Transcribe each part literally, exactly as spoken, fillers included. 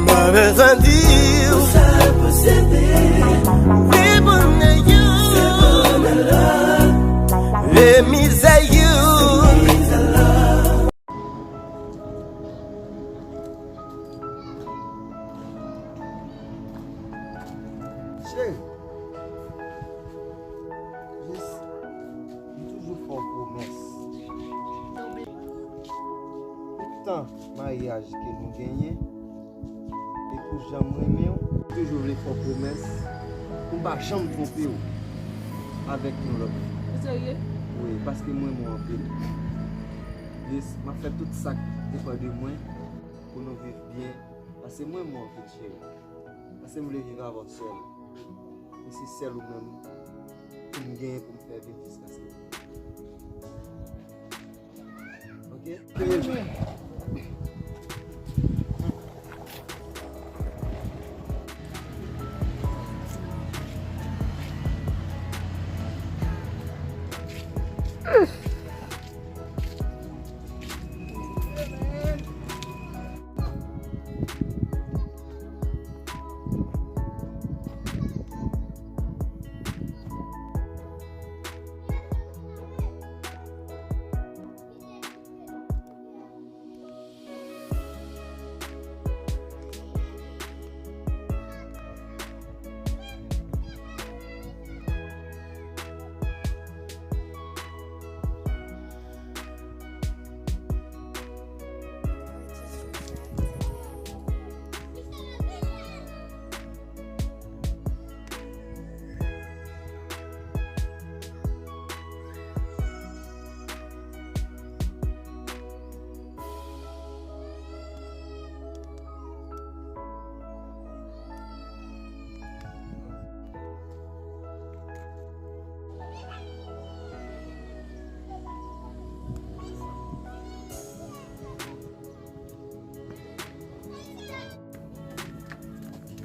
Mwen bezwen di w, se bonè you, e mizè you. Cheri, jis, m toujou fè w pwomès. Pou tan maryaj ke nou genyen, e pou jan m renmen w, m toujou vle fè w pwomès pou m pa janm twonpe w avèk yon lòt fi. Ou serye? Wi, paske m renmen w anpil. Jis, m ap fè tout sa k depann de mwen pou nou viv byen. Paske m renmen w anpil, cheri. Paske m vle viv avè w sèl. E se sèl ou menm pou m genyen pou m fè viv jiskaske. Ok?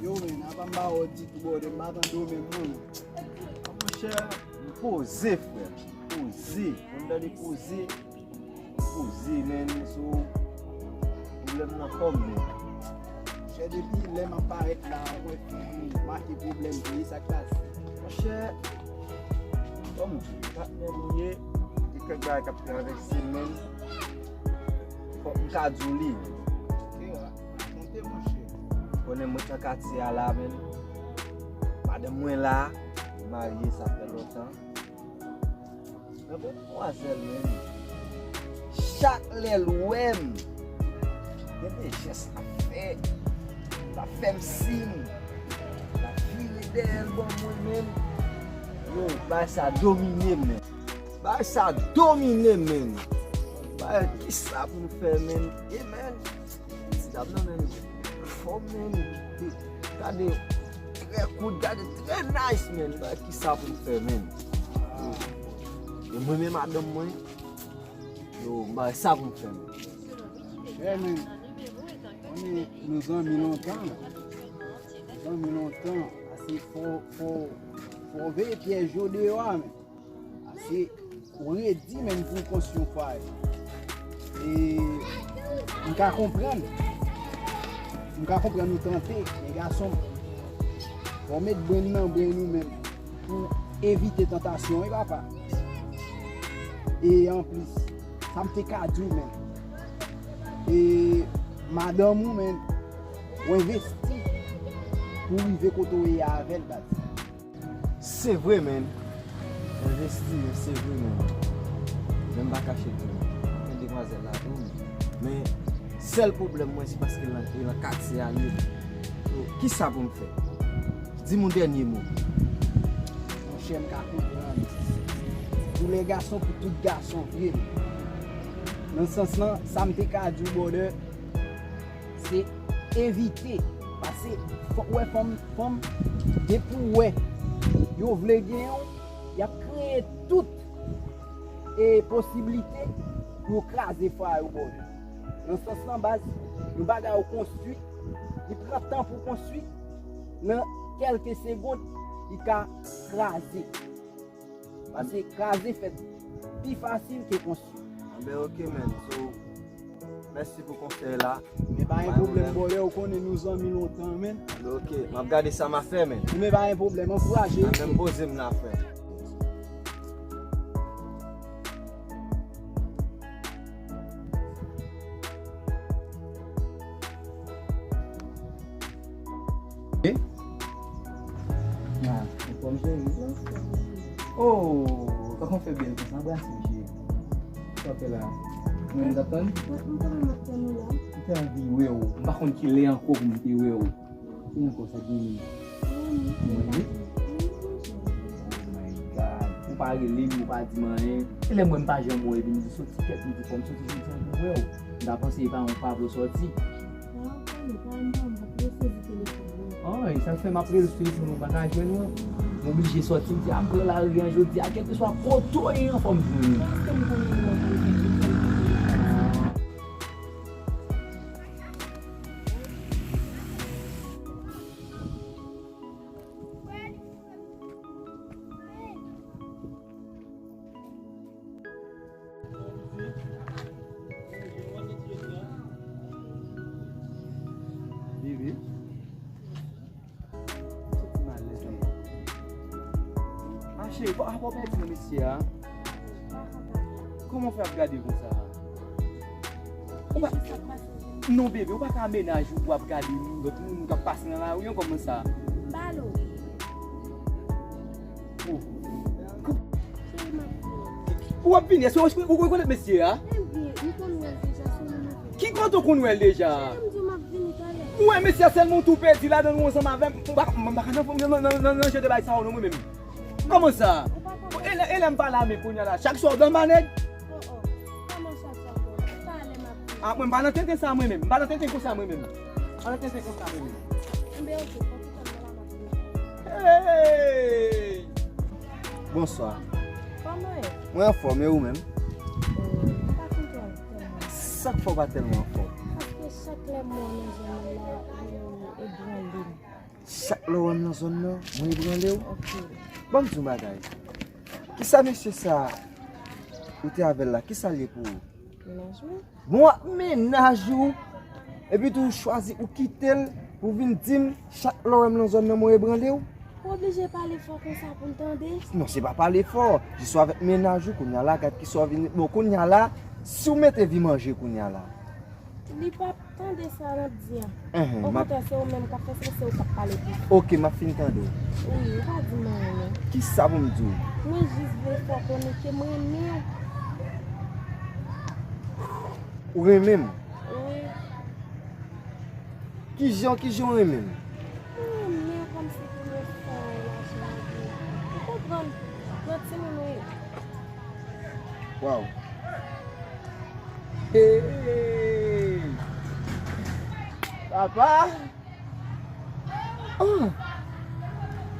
Yo, men, apa m ba wè ditou, bòdè, m pa tande w menm, non. Monchè, m poze, frè. M poze. Lè m tande poze, m poze, men, so, pwoblèm nan kò m, men. Monchè, depi lè m ap parèt la, mwen toujou make pwoblèm, veye sa k pase. Monchè, kòm patnè m ye, gen kèk bagay k ap travèse, men, fòk m ka di w li. Ok, rakonte, monchè. Konnen mwen nan katye a la, men, madanm mwen la, li marye, sa fè lontan. Nan demwazèl, men, chak lè l wè m, gen de jès l ap fè, l ap fè m siy, l ap vire dèyè l ban mwen, men, yo, bagay sa domine m, men. Bagay sa domine m, men. Bagay, kisa pou m fè, men? E, men, ti dam nan, men, fò, men, gade, trè kout, gade, trè nice, men. Bagay, kisa pou m fè, men? E mwen, men madanm mwen, yo, bagay, sa pou m fè, men. Chè, men, konnen nou zanmi lontan. Nou zanmi lontan. Ase fò, fò, fò veye pyèj yo deyò a, men. Ase ou redi menm pou w konstwi yon fwaye. E m ka konprann. M ka konprann ou tante, men gason m, fò w met brenn nan brenn ou menm pou evite tantasyon, wi papa. E anplis, sa m te ka di w menm. E madanm ou menm, ou envesti pou w rive kote w ye avè l, baz. Se vre, men. Envesti, men se vre, men. Men m pa kache tou, men. Gen demwazèl la tou, men. Men, sèl pwoblèm mwen, se paske l nan, li nan katye a, li. So, kisa pou m fè? Di m yon dènye mo. Monchè, m ka konprann. Doulè gason pou tout gason vre. Nan sans lan, sa m te ka di w, brother, se evite. Paske fòk w wè fanm, fanm, depi w wè yo vle genyen w, y ap kreye tout, e, posiblite pou yo kraze fwaye w, brother. Nan sans lan, baz, yon bagay ou konstwi, li pran tan pou konstwi, nan kèlke segonn, li ka kraze. Paske kraze fèt pi fasil ke konstwi. Anben, ok, man. So, Mèsi pou konsèy la. Men pa gen pwoblèm, bòlè, ou konnen nou zanmi lontan, men. Ok, m ap gade sa m ap fè, men. Men pa gen pwoblèm, ankouraje. Mwen menm poze m la, frè. Eh? Ah, anfòm cheri. Oh, kòman w fè bèl konsa? Anbrase m cheri. Sa w fè la? Mwen m t ap tann? M te anvi wè w. M pa konn kilè ankò pou m te wè w. Ki ankò sa gen? Mwen wi. Oh my God. Ou pa rele m, ou pa di m anyen. E lè m wè m pa janm wè w, epi m di soti kèt, m di fò m soti jodi a pou m wè w. M ta panse e pa yon pa vle soti. Ay, sa fè m ap rele sou telefòn ou pa ka jwenn mwen. M oblije sòti, m di a m pran lari an jodi a, kèlkeswa kote w ye an fò m jwenn ou. Bibi. Santi m alèz ankò. Ah, cheri, pa, pa pèdi nan mesye a. Kòman w fè ap gade konsa? Ou pa, non, bebe, ou pa ka mennaj ou pou ap gade moun, lòt moun k ap pase nan lari an kòman sa? M pa lou. Oh. Cheri, m ap vini. Ou ap vini? Èske ou, ou rekonèt mesye a? Ebyen, m konn wè l deja, se yon nouvo. Ki kote w konn wè l deja? Cheri, m di w m ap vini talè. Ou wè mesye a sèlman w tou pèdi ladan nou ansanm avè m. M pa, m pa ka nan, nan, nan, nan, nan jan de bagay sa yo non mwen menm. Kòman sa? Ou pa konprann. E lè, e lè m pa la men kounye a la, chak swa w dòmi a nèg? Oh, oh. Kòman chak swa w dòmi? Talè m ap vini. Ah, mwen m pa nan tenten sa mwen menm. M pa nan tenten konsa mwen menm. M pa nan tenten konsa mwen menm. Enben, ok, pran ti tan m nan la m ap vini. Hey! Bonswa. Kòman w ye? Mwen anfòm, e ou menm? Oh, m pa konprann tèlman. Sa k fè w pa tèlman anfòm? Paske chak lè m wè w nan zòn nan la, ou ebranle m. Chak lè w wè m nan zòn nan, mwen ebranle w. Ok. Ban m di w yon bagay. Kisa mesye sa ou te avè l la, kisa l ye pou ou? Mennaj mwen. Bon, ap mennaj ou. Epi tou ou chwazi ou kite l pou vin di m chak lè w wè m nan zòn nan mwen ebranle w. Ou oblije pale fò konsa pou l tande? Non, se pa pale fò. Jis ou avèk mennaj ou, kounye a la, gad kisa w vin. Bon, kounye a la, si w mete vi manje kounye a la. Li p ap tande sa n ap di a. Enhen, m ap... Okontrè, se ou menm k ap fè sa, se ou k ap pale plis. Ok, m ap fin tande w. Wi, ou pa di m anyen. Kisa pou m di w? Mwen jis vle fè w konnen ke m renmen w. Ou renmen m? Wi. Kijan, kijan w renmen m? Mwen renmen w kòmsi premye fwa w la, cheri. Ou konprann? Gran timoun ou ye. Waw. Hey! Papa! Ah!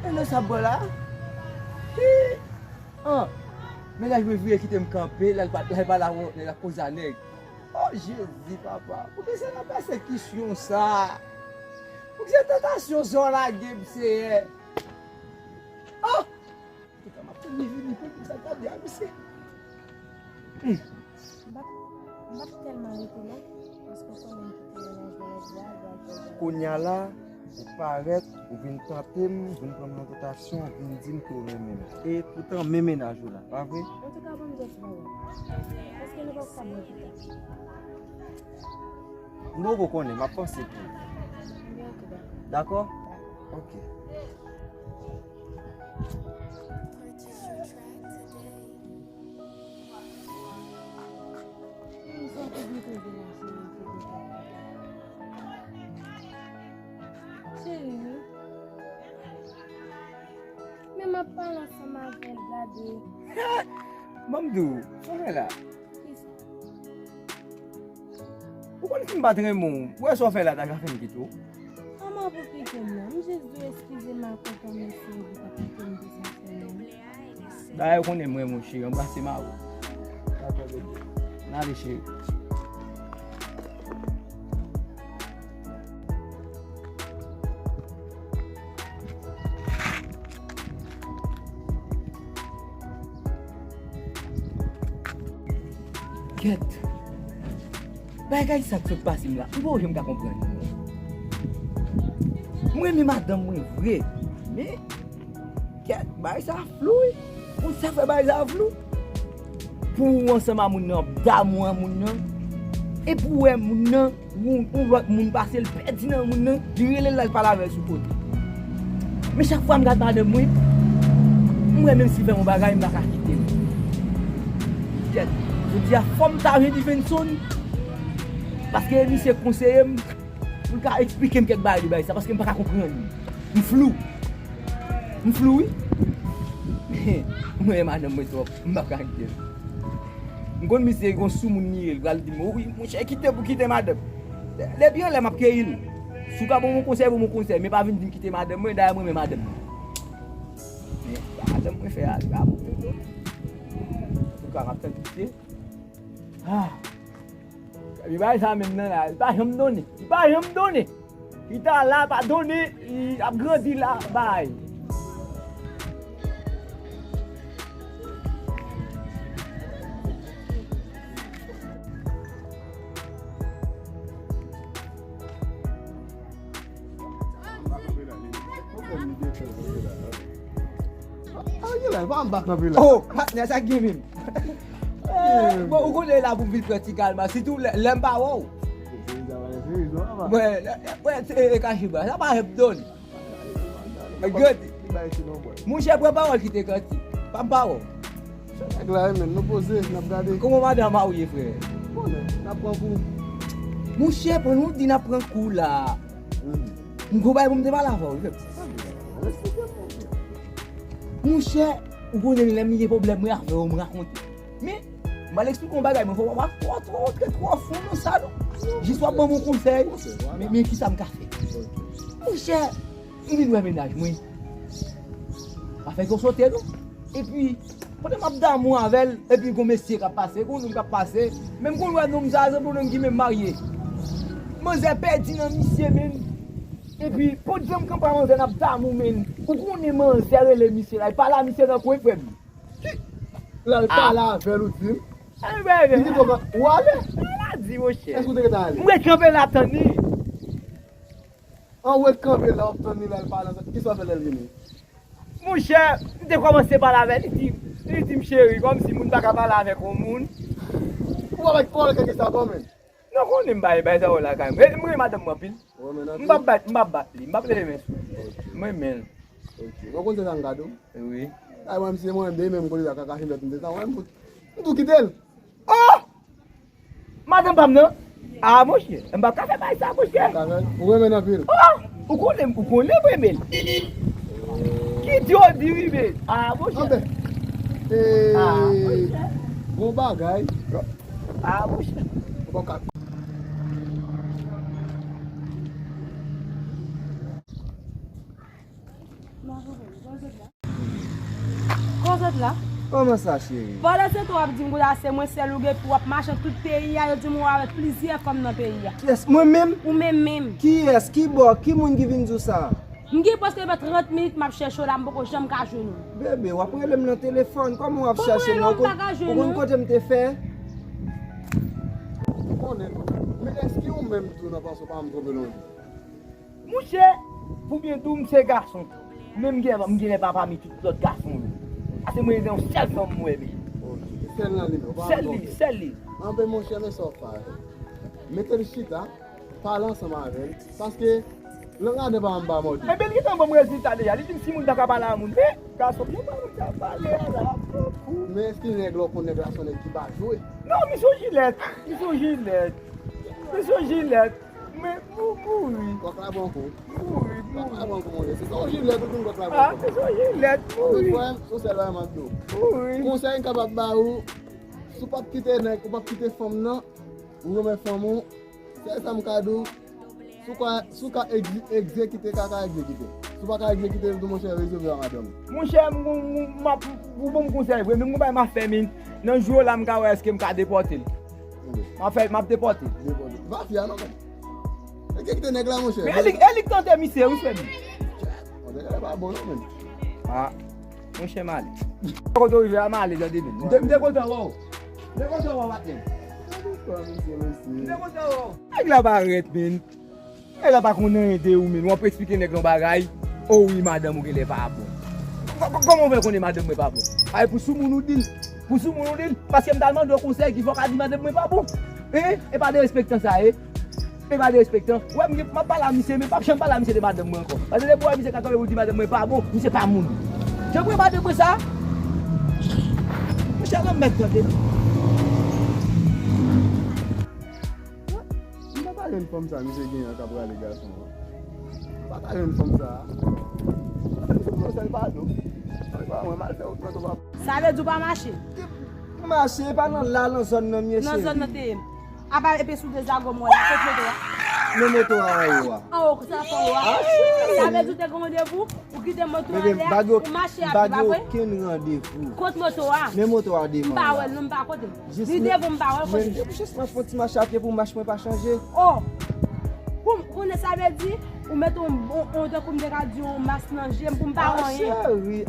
E lè sa bò la? Hi! Ah! Mennaj mwen vire kite m kanpe, l al pa-, l al pale avè yon nèg, l ap koze a nèg. Oh, Jezi, papa! Poukisa nan pèsekisyon sa? Poukisa tantasyon sa w lage m, Seyè? Ah! Antouka, m ap tann li vini pou m sa gade a misye. Hmm. M p ap, m p ap tèlman rete non, paske w konnen m kite mennaj mwen lòt bò a, l pral fè bagay. Kounye a la, ou parèt, ou vin tante m, ou vin pran m nan tantasyon, ou vin di m ke w renmen m. E poutan men mennaj ou la, pa vre? Antouka, ban m di w ti bagay. Èske nou p ap ka bwè pita? M poko konnen, m ap panse pou ou. Ebyen, ok, dakò. Dakò? Ok. Cheri, men m ap pale ansanm avè l, gade. Ban m di w, sa w fè la? Kisa? Ou konn si m pa t renmen w, ou wè sa w fè la ta ka fè m kite w. Kòman pou kite m nan? M jis di w eskize m ak kontan mesye epi t ap kite m pou sa sèlman. Dayè ou konnen m renmen w cheri, anbrase mari w. Dakò bebe. N ale cheri. Kèt. Bagay sa k sot pase m la, m poko janm ka konprann. Mwen renmen madanm mwen vre, men kèt, bagay sa flou wi. Konn sa fè bagay sa flou? Pou ou ansanm a moun nan, ap damou a moun nan, epi ou wè moun nan, yon, yon lòt moun pase l, pèdi nan moun nan, li rele l la, l pale avè l sou kote. Men chak fwa m gad madanm mwen, m wè menm si l fè m yon bagay, m pa ka kite l. Kèt, jodi a fò m ta jwenn Ivenson, paske misye konseye m, pou l ka eksplike m kèk bagay de bagay sa, paske m pa ka konprann li. M flou. M flou, wi. M renmen madanm mwen twòp. M pa ka kite l. M konn misye gon soumoun li ye, l pral di m, "Wi, monchè, kite pou kite madanm." Depi anlè, m ap keyi l. Si w ka ban m yon konsèy, ban m yon konsèy, men pa vin di m kite madanm mwen, dayè mwen renmen madanm mwen. Men, sa madanm mwen fè a, li pa bon menm non. Antouka, m ap tann kite. Ah. Epi bagay sa menm nan la, li pa janm donnen. Li pa janm donnen. Li ta la, pa donnen, li ap grandi la, bay. Oh, patnè, sa k gen menm. Eh, bon, ou konnen la pou vin pran ti kalma, sitou lè, lè m pa wè w. Mwen, lè, lè, mwen, se, e, kache bwa, sa pa janm donnen. Gade. Monchè, pran pawòl ki te kanti. Pa m pa wè w. Se nèg la, men, nou poze, n ap gade. Kòman madanm a ou ye, frè? Konnen, n ap pran kou. Monchè, pandan w di n ap pran kou la. M gon bagay pou m te pale avè w, wi, frè. Monchè, ou konnen lè m gen pwoblèm mwen avè w, m rakonte. Men, m al eksplike yon bagay, mwen fò w pa twò, twò rantre twò fon nan sa, non. Jis w ap ban m yon konsèy, men, men kisa m ka fè? Monchè, m vin wè mennaj mwen. Pa fè gwo sote, non. Epi, pandan m ap damou avè l, epi gon mesye k ap pase, gon nonm k ap pase, men m konn wè nonm sa, se pou nonm ki menm marye. Manzè pèdi nan misye, menm. Epi, pot janm kanpe a manzè, n ap damou, menm. Ou konnen manzè rele misye la, li pale a misye nan kwen, frè m. Ki? Lè l pale avè l, ou di m. Li di kòman? Ou ale? Ala di, monchè. Èske ou te gentan ale? M ret kanpe la ap tann li. An, ou ret kanpe la, w ap tann li, lè l pale, kisa w fè lè l vini? Monchè, m te kòmanse pale avè l, li di, li di m cheri, kòmsi moun pa ka pale avèk yon moun. Ou avèk kòlè kèk sa kòmè? Non, konnen m bay, bay sa yo lakay mwen. E, m renmen madanm mwen anpil. Ou renmen l anpil? M p ap bat, m p ap bat li, m p ap leve men sou li. Ok. M renmen l. Ok. Bon, konn se sa m ka di w? Wi. Ay, mwen, m se mwen, de menm kote la, kaka jilèt, m te sa, mwen, m tou, m tou kite l. Oh! Madanm pa m nan? Ah, monchè, m p ap ka fè bagay sa, monchè. Ou renmen l anpil? Oh! Ou konnen, ou konnen m renmen l. Ki di w di wi, men? Ah, monchè. Anben. Eh, ah, monchè. Bon bagay. Ah, monchè. Bon ka. Kòman w sot la? Kòman sa, cheri? Pandan se tan w ap di m konsa se mwen sèl ou gen, epi w ap mache nan tout peyi a, yo di m ou avèk plizyè fanm nan peyi a. Kiyès? Mwen menm? Ou menm menm. Kiyès? Ki bò? Ki moun ki vin di w sa? M gen prèske trant minit m ap chèche w la, m poko janm ka jwenn ou. Bebe, w ap rele m nan telefòn, kòman w ap chèche m nan? Ou konn kote m te fè? M konnen. Men èske ou menm tou nan panse w pa janm twonpe nan yon jou? Monchè, pou byen di w, m se gason tou. Men m gen, m gen lè pa pami tout lòt gason yo. Paske mwen gen yon sèl fanm mwen renmen. Ok, se sèl nan li, ou pa twonpe. Sèl li, sèl li. Anben, monchè, men sa w fè. Mete l chita, pale ansanm avè l. Paske lang adan pa anba mòde. Enben, li gentan ban m rezilta deja. Li di m si moun pa ka pale a moun. Men, gason byen pale, sa pale a la. Men èske nèg la, ou konn nèg la se yon nèg ki pa jwe? Non, mi sou jilèt. Mi sou jilèt. Mi sou jilèt. Men, mou-, mouri. Kòk la pran kou. Mouri, mouri. Kòk la pran kou, monchè. Se sou jilèt, ou konn kòk la pran kou. Ah, se sou jilèt, mouri. Anben, frè m, se yon sèl bagay m ap di w. Mouri. Konsèy m kapab ba ou, si w p ap kite nèg, ou p ap kite fanm nan, ou renmen fanm ou, sèl sa m ka di w, si w ka, si w ka egzi-, egzekite, kaka egzekite. Si w pa ka egzekite l tou, monchè, rezève a madanm ou. Monchè, m, m, m, m ap, ou ban m konsèy vre, men m gon bagay m ap fè, men nan jou yo la, m ka wè èske m ka depòte l. M ap fè, m ap depòte. Depòte. Pa fè a non, men. Egzekite nèg la, monchè. Men e li, e li k tante misye, wi, frè m. Monchè, nèg la pa bon, non, men. Ah, monchè, m ale. Kote w rive a, m ale, tande, men. M te, m te kontan wè w. M te kontan wè w, patnè. Nèg la parèt, men. Nèg la pa konn anyen de ou, men. W ap eksplike nèg la yon bagay. O wi, madanm ou genlè pa bon. Kò-, kò-, kòman w fè konnen madanm mwen pa bon? A, e pou soumoun ou di l. Pou soumoun ou di l. Paske m t al mande w konsèy ki fè w ka di madanm mwen pa bon. Hein? E pa derespektan sa ye. E pa derespektan. Ou wè m gen, m ap pale a misye, men m p ap janm pale a misye de madanm mwen ankò. Paske depi w wè misye ka kanpe pou di madanm mwen pa bon, misye pa moun. Jan pou madanm mwen sa. Monchè, lanmèd tande. M pa ta renmen fanm sa misye gen an k ap rale gason an. M pa ta renmen fanm sa. Sèl pa nou. Sèl pa mwen, mal fè ou pran tou pa. Sa vle di w pa mache? Mache, e pa nan la, nan zòn nan m ye, cheri. Nan zòn nan te ye. Apa epe sou de zago mwen la, kot moto a? Men moto a anwo a. Anwo, sa fè anwo a. Ah, cheri. Sa vle di w te gen randevou? Ou kite moto a lè, ou mache a pye, pa vre? M pa gen okenn randevou. Kot moto a? Men moto a devan la. M pa wè l non, m pa kote. Li devan, m pa wè l kote. Men jis m ap fè yon ti mache a pye pou mach mwen pa chanje. Oh! Pou m konnen sa vle di, ou mete yon, yon, yon, tankou m te ka di yon mas nan je m pou m pa wè anyen. Ah, cheri.